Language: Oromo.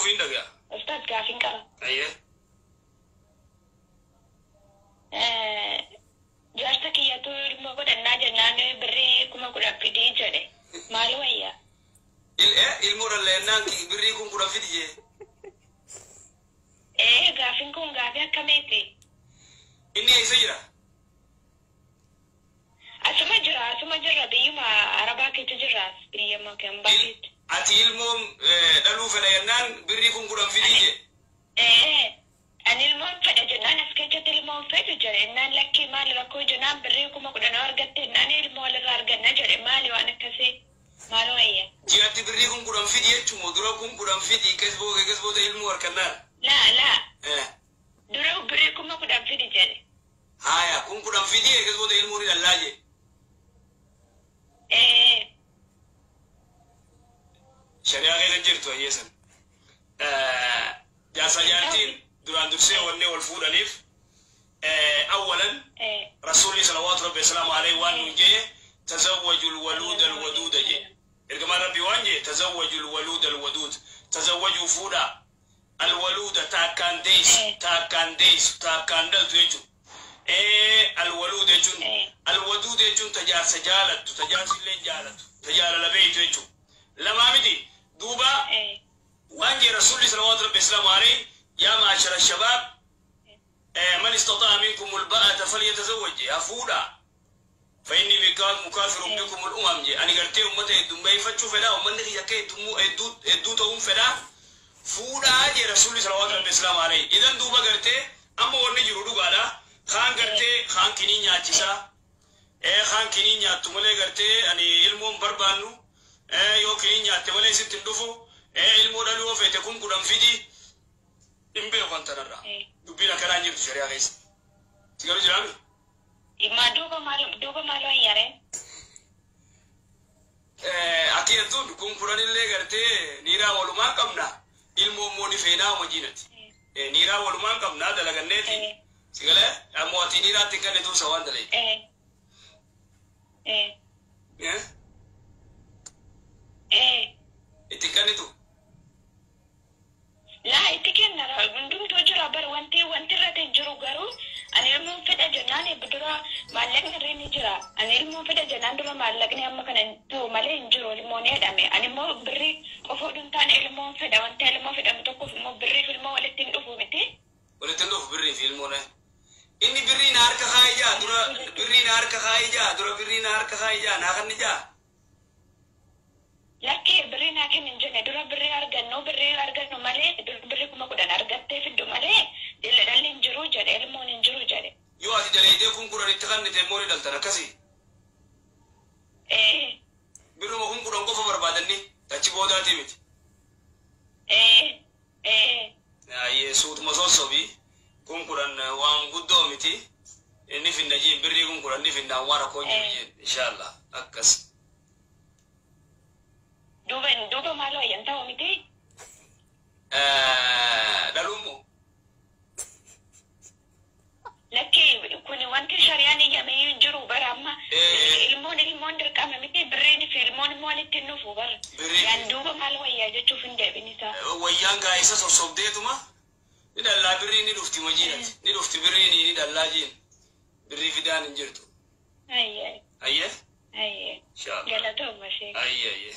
Fufiin dhaga'a. Ustaaz, gaafiin qaba. Ayyee. Jaarsa kiyyatu ilmoo godhannaa jennaan birrii 10,000 fidii jedhe. Maal wayyaa? Ilmoo dhalla'ennaan birrii 10,000 fidi jee. Ee, gaafiin kun gaafii akkamiiti? Inni eessa jira? Asuma jira, asuma jirra, biyyuma Arabaa keessa jirra, biyya Makambaa keessa. Ati ilmoo dhaluu fedha jennaan birrii 10,000 fidii jee. Ee, ani ilmoon fedha jennaan, as keessatti ilmoon fedhu jedhe jennaan, lakkii maali rakkoo jennaan, birrii 10,000 argatte jennaan ilmoo walirraa arganna jedhe. Maali waan akkasii? Maal wayya? Ji'atti birrii 10,000 fidi jechuun dura 10,000 fidi, keessa booda ilmoo harkannaan. Laa laa, dura birrii 10,000 fidi jedhe. Haaya, 10,000 fidi, keessa booda ilmoo ni dhallaa jee. Ee. Shari'aa keessa jirtu hayyeessan. Jaarsa jaartiin duraan dursee wannee wal fuudhaniif awwalan rasuulli salawaatu rabbi salaamu alayhi waan nuun jee, tazawwaju alwaluuda alwaduuda jee. Ergamaan rabbi waan jee, tazawwaju alwaluuda alwaduud, tazawwajuu fuudhaa, alwaluuda taakkaan deessu, taakkaan deessu, taakkaan dhaltu jechuudha. Alwaluud jechuun, alwaduud jechuun tajaarsa jaalattu, tajaarsillee jaalattu, tajaalala beeytu jechuudha. Lamaa miti duuba waan jee rasuulli salawaatu rabbi salaamu alayhi, yaa maashara shabaab, man istataa minkum alba'ata falyatazawwaj, hafuudha. فإني مكاثر بكم الأمم جي أنا قلت أمتي الدمي فتشو فدا أمني يكي دمو إدو إدو تهم فدا فودا جي رسول صلى الله عليه وسلم عليه. إذن دوبا قلت أما ورني جرودو قالا خان قلت خان كني نياتشا خان كني نياتمولي قلت أني علمهم بربانو يو كني نياتمولي ست ندفو علمو دلو فيتكون كدام فيدي إمبي وانترا دبينا كلام جرو شريعة غيس تقولوا جرامي. Ma duuba maal, duuba maal wayyaare? Ati jettuun 10,000 illee gartee niiraa walumaan qabna, ilmoo immoo ni feenaa hojiinati. Niiraa walumaan qabna dalaganneeti. Si galee ammoo ati niiraatti hin kennitu isa waan dalee. Itti kennitu. Laa, itti kenna, hundumtuu jira bar, wanti irratti hin jiru, garuu ani ilmoon fedha jennaan dura maallaqni irra ni jira. Ani ilmoon fedha jennaan dura maallaqni amma kana ta'u malee hin jiru, ilmoon jedhame. Ani immoo birrii qofa oduu hin taane ilmoon fedha, wanta ilmoo fedhamu tokkoof immoo birrii fi ilmoo walitti hin dhufu miti. Walitti hin dhufu birrii fi ilmoon. Inni birrii na harka kaayee jaa dura, birrii na harka kaayee jaa dura, birrii na harka kaayee jaa naa kan ni jaa. Lakkee, birrii naa kenni hin jenne, dura birrii argannu malee, dura birrii 10,000 argattee fiddu malee dhalli hin jiru jedhe, ilmoon hin jiru jedhe. Yoo ati daleetee 10,000 itti kannite immoo ni dhaltan akkasii. Ee. Birruma 10,000 qofa barbaadanni achi boodaatii miti. Ee ee. Ayyee, suutuma sossobii, 10,000 waan guddoo miti. Inni finna jiin, birrii 10,000 ni finna, waan rakkoo hin jiru jiin inshallah akkas. Duuba maal wayyan, ta'u miti? Dhaluun Lakkee, kun wanti shari'aan iyyamee hin jiru bara amma ilmoon dirqama miti, birriin fi ilmoon immoo walitti hin dhufu bara. Yaan duuba maal wayyaa jechuuf hin deebin isaa. Wayyaan gaa'isa sossobdeetuma ni dhallaa, birrii ni dhufti majiinati ni dhufti, birrii ni dhallaa jiin, birrii fidaan hin jirtu. Ayyee. Ayyee. Ayyee. Inshallah. Galatooma ishee. Ayyee ayyee.